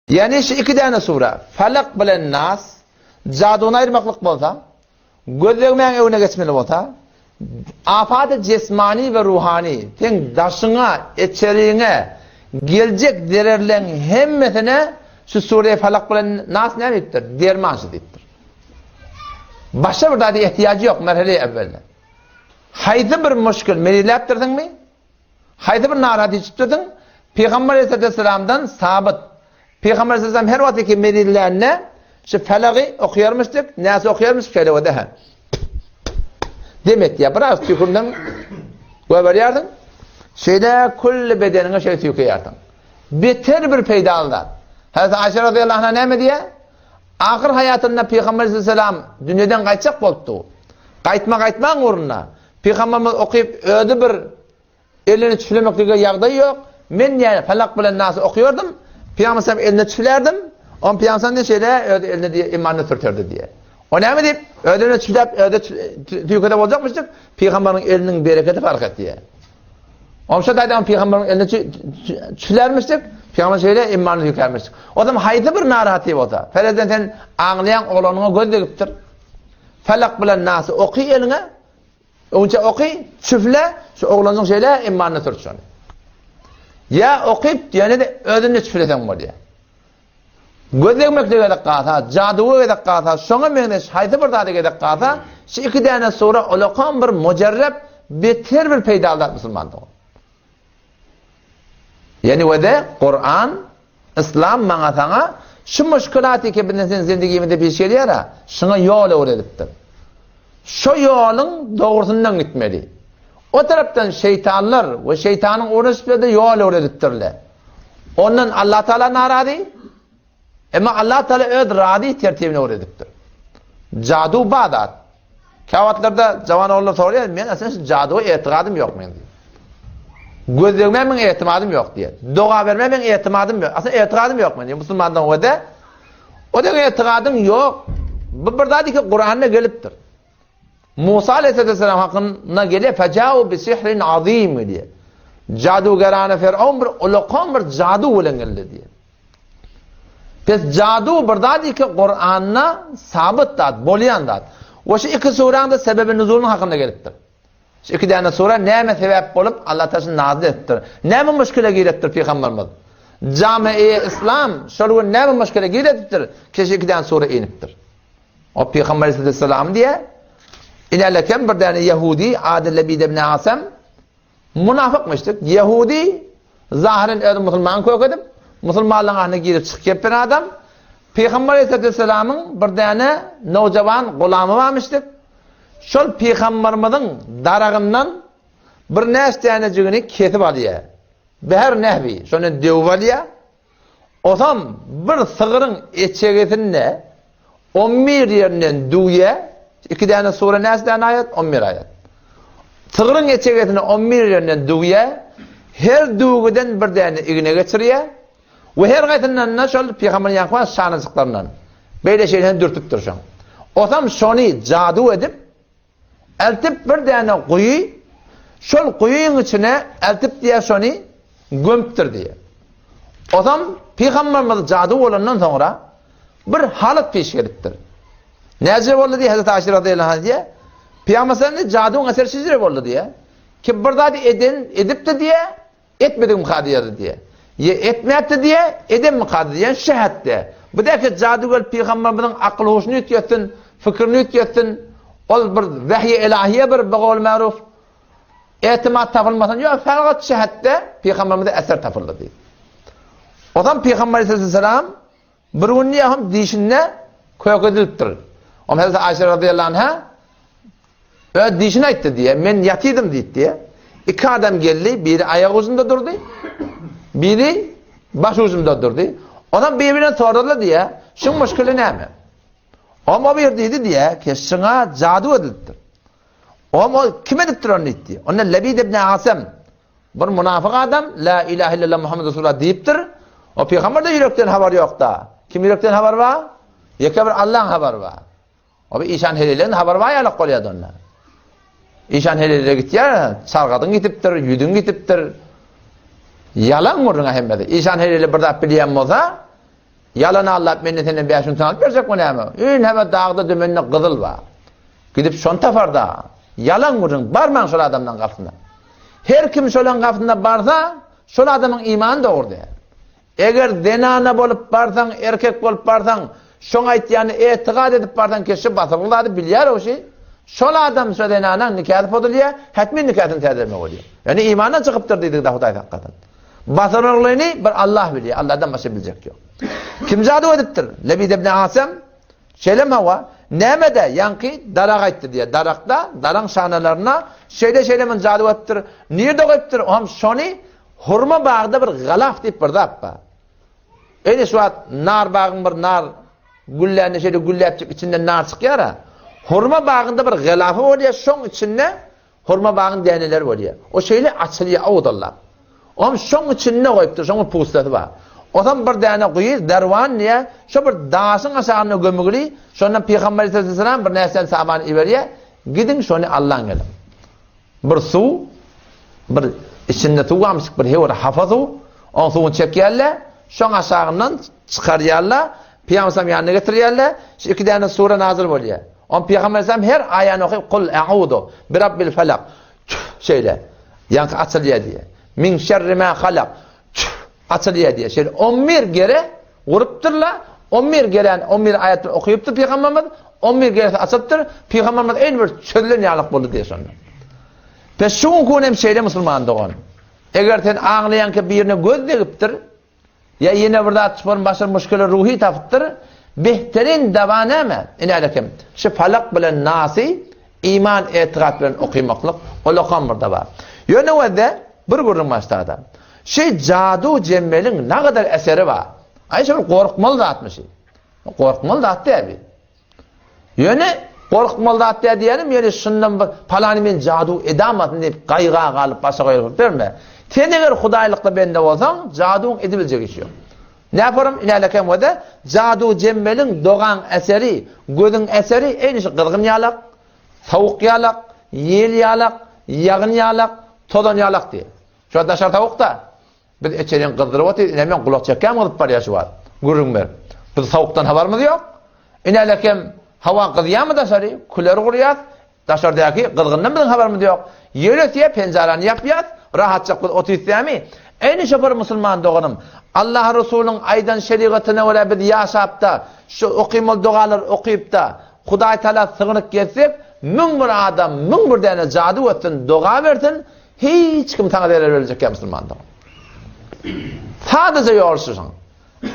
Ýagny şu iki däne sure, Falak bilen Nas, jaduny aýyrmaklyk bolsa, göz degmäň öňüne geçmeli bolsa, afady jesmany we ruhany, seň daşyňa, içeriňe geljek zererleň hemmesine şu sure Falak bilen Nas näme diýipdir? Derman şu diýipdir. Başga bir zada ehtiýajy ýok merhele evvelde. Haýsy bir muşkil meriläpdirsiňmi? Haýsy bir narahat içipdirsiň? Pygamber aleyhissalamdan sabyt. Pygamber aleyhissalam her wagt ki mezillände şu felagy okýarmyşdyk, näsi okýarmyş şeýle hä. Dem etýär. Biraz tüýkünden goýberýärdiň. Şeýle külli bedeniňe şeýle tüýküýärdiň. Beter bir peýdaly zat. Hazreti Aýşe radıyallahu anha näme diýýär? Ahyr haýatynda Pygamber aleyhissalam dünýeden gaýtjak bolupdy. Gaýtma gaýtmaň ugrunda Pygamberimiz okyp özi bir elini çüflemeklige ýagdaý ýok. Men diýýär, Falak bilen Nasy okýardym. Pygamber sallam eline çüflärdim. On pygamber sallam diýýär, şeýle özi eline diýýär, imanyny sürterdi diýýär. O näme diýip, özi eline çüfläp, özi tüýkede boljakmyş diýip, pygamberiň eliniň bereketi fark etdi diýýär. Oň şo taýdan pygamberiň eline çüflärmiş diýip, pygamber şeýle imanyny tüýkärmiş. O zaman haýsy bir narahatlyk bolsa, ferezden sen aňlaýan oglanyňa göz degipdir. Falak bilen Nasy oky eliňe, öňçe oky, çüfle, şu oglanjyň şeýle imanyny sürt şony. Ýa okyp, ýene-de özünde çüfleseň bolýar. Göz degmekde gezek galsa, jaduwa gezek galsa, şoňa meňzeş haýsy bir zada gezek galsa, şu iki däne sura ulakan bir mujarrep, beter bir peýdaly zat musulmanda. Ýani wede Kur'an, Islam maňa saňa şu muşkulaty ki bizden sen zindigimizde peş gelýär-ä, şuňa ýol öwredipdir. Şo ýoluň dogrusyndan gitmeli. O tarapdan şeýtanlar we şeýtanyň ugruna ýol öwredipdirler. Ondan Allah Taala narazy, Emma Allah Teala öz razy tertibini öwredipdir. Jadu bar zat. Käwagtlarda jawan oglanlar soraýar, men aslynda şu jaduwa etigadym ýok men diýip. Gözlegime meň etimadym ýok diýýär. Doga bermä meň etimadym ýok. Aslynda etigadym ýok men diýip, musulmandan öde. O diýen etigadyň ýok. Bu bir zat ki Kuranda gelipdir. Musa aleyhisselam hakynda gelýär, "Fejau bi sihrin azim" diýýär. Jadugerana Firavun bir ulakan bir jadu bilen geldi diýýär. Pes jadu bir zat ki Kur'anda sabyt zat, bolýan zat. We şu iki suraň da sebebi nuzulynyň hakynda gelipdir. Şu iki däne sura näme sebäp bolup Allah taşy nazil etipdir. Näme muşkile giripdir pygamberimiz? Jami-i Islam şol gün näme muşkile giripdir? Ki şu iki däne sura inipdir. O Pygamber aleyhisselam diýe, Inelekem bir däne Yahudi ady Lebid ibn Asam munafykmyşdyk. Yahudi zahyren özü musulman kök edip, musulmanlaryň ahyna girip çykyp bir adam. Pygamber aleyhisselamyň bir däne nowjawan gulamy barmyşdyk. Şol pygamberimiziň daragyndan bir näçe dänejigini kesip alýar. Beher nehbi, şondan döwüp alýar. Osam bir sygryň eçegesinde on bir ýerinden düwýä, iki däne sure näçe däne aýat? On bir aýat. Sygryň eçegesinde on bir ýerinden düwýä, her düwgüden bir däne igne geçirýä we her gaýsyndan-da şol pygamberiň ýaňky bar şanajyklaryndan beýle şeýle dürtüpdir şoň. Osam şony jadu edip, Eltip bir däne guýy, şol guýyň içine eltip diýýär şony gömüpdir diýýär. Ozam pygamberimiz jadu bolandan soňra bir halat peş gelipdir. Näce boldy diýýär Hazreti Aişe radyýallahu anha diýýär. Pygamber sallallahu aleyhi jaduň eseri şeýle boldy diýýär. Kim bir zady eden edipdi diýýär. Etmedigim kady ýazdy diýýär. Ýa etmäpdi diýýär, edenmi kady diýýän şähetde. Bu däki jadygöý pygamberimiziň akyl-huşuny üýtgetsin, pikirini üýtgetsin, ol bir wehýi elahiýe bir bigol maruf etimat tapylmasyn. Ýok, fakat şähetde pygamberimize eser tapyldy diýip. O zaman pygamber aleyhisselam Bir gün diýýär, dişinde kök edilipdir. Onda Hazreti Aýşe radyýallahu anha öz dişini aýtdy diýýär. Men ýatydym diýip diýýär. Iki adam geldi, biri aýak ujunda durdy, biri baş ujunda durdy. Ondan bir-birine soradylar diýýär, şuň muşkili näme? Oňa bir diýdi diýýär, ki şuňa jadu edilipdir. Oňa kim edipdir ony diýdi. Onda Lebid ibn Asam Bir munafyk adam La ilahe illallah Muhammed Resulullah diýipdir. O pygamber-de ýürekden habary ýok-da. Kim ýürekden habary bar? Ýeke bir Allaň habary bar. O bir işan heleliň habary bar ýalak bolýar onda. Işan helele gitýär, çargadyň gitipdir, ýüzüň gitipdir. Ýalan gürrüň hemmesi. Işan helele bir zat bilýän bolsa, Ýalan aldap menden senden 5000 alyp berjek bu näme? Ün heme dagda dümende gyzyl bar. Gidip şony tapar da. Ýalan gürrüň, barmaň şol adamdan gapysyna. Her kim şolaň gapysyna barsa, şol adamyň imany dogry däl. Eger zenana bolup barsaň, erkek bolup barsaň, şoň aýtýanyna etigat edip barsaň ki, şu basyrgy zady bilýär-ow şi, şol adam şo zenanaň nikasy pozulýar, hetmin nikasyny täzelemek bolýar. Ýöne imandan çykypdyr diýdigi-de Hudaý saklasyn. Basyrgylyny bir Allah bilýär, Allahdan başga biljek ýok. Kim jadu edipdir? Lebid ibn Asam şeýlemi hawa? Näme-de, ýaňky darak aýtdy diýýär. Darakda, daraň şanalaryna şeýle-şeýle men jadu edipdir. Nirde goýupdyr? Oňam şony Hurma bagda bir galaf diýip bir zat bar. Ene şu wagt nar bagyň bir nar güllände şeýle gülläpjik içinden nar çykýar-a. Hurma bagynda bir galafy bolýar, şoň içinde hurma bagyň däneleri bolýar. O şeýle açylýar owdallap. Oňam şoň içinde goýupdyr, şoň bir pustasy bar. Osam bir däne guýy, derwan diýýär, şo bir daşyň aşagynda gömügli, şondan Pygamber aleyhisselam bir näçe sahabany iberýär, gidiň şony allaň geliň. Bir suw, bir içinde suw barmyşyk bir hewr hafa suw, oň suwuny çekýärler, şoň aşagyndan çykarýarlar, Pygamber sallam ýanyna getirýärler, şu iki däne sure nazyl bolýar. On Pygamber sallam her aýany okyp kul a'udu bi rabbil falak. Şeýle. Ýaňky açylýar diýýär. Min şerri ma halak. Açylýar diýýär. Şeýle 11 gere Gurupdyrlar, on bir geläni on bir aýat bilen okypdyr pygamberimiz, on bir geresi açypdyr, pygamberimiz eýni bir çözülen ýalyk boldy diýýär şonda. Pes şu günki gün hem şeýle musulman dogan. Eger sen aňlaýaň ki birine göz degipdir, ýa ýene bir zat çyparyn başyny muşkile ruhy tapypdyr, behterin dawa näme? Inälekem, şu falak bilen nasy iman etikat bilen okymaklyk, ol okan bir dawa. Ýöne wezde bir gürrüň başlada. Şi jadu jemmeliň nagadar eseri bar. Aý şo bir gorkmaly zatmy şi? Gorkmaly zat däl bi. Ýöne gorkmaly zat däl diýenim, ýöne şundan bir palany men jadu edamasyn diýip gaýga galyp başa gaýgyryp berme. Sen eger hudaýlykly bende bolsaň, jaduň edibiljek işi ýok. Näparam inälekem wede jadu jemmeliň dogaň eseri, gözüň eseri eýni şu gyzgyn ýalak, sowuk ýalak, ýel ýalak, ýagyn ýalak, tozan ýalak diýip. Şu wagt daşary sowuk-da. Biz içerini gyzdyryp otyrys. Ine men gulak çekýän gyzyp barýar şu wagt. Gürrüň ber. Biz sowukdan habarymyz ýok. Inälekem hawa gyzýarmy daşary? Küler gurýas. Daşardaky gyzgyndan biziň habarymyz ýok. Ýel ösýär, penjarany ýapýas. Rahatjak biz otyrys dämi? Eýni şoför musulman doganym. Allah Resulyň aýdan şerigatyna görä biz ýaşap-da, şu okymaly dogalary okyp-da, Hudaý Taala sygynyp gezsek, 1001 adam, 1001 däne jady etsin, doga bersin, Hiç kim saňa zerer berjek ýa musulman dogan. Sadaja ýolşuşyň.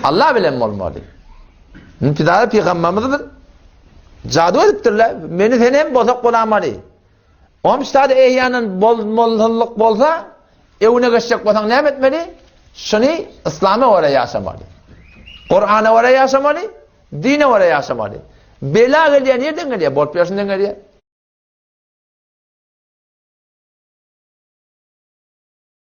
Allah bilen bolmaly. Pidada pygamberimiz bir jadu edipdirler. Meni sen hem bozak bolamaly. Om ştada eýýanan bolmalylyk bolsa, öwüne geçjek bolsaň näme etmeli? Şuny islama görä ýaşamaly. Kur'ana görä ýaşamaly, dine görä ýaşamaly. Bela gelýär nirden gelýär? Bolup ýörşünden gelýär.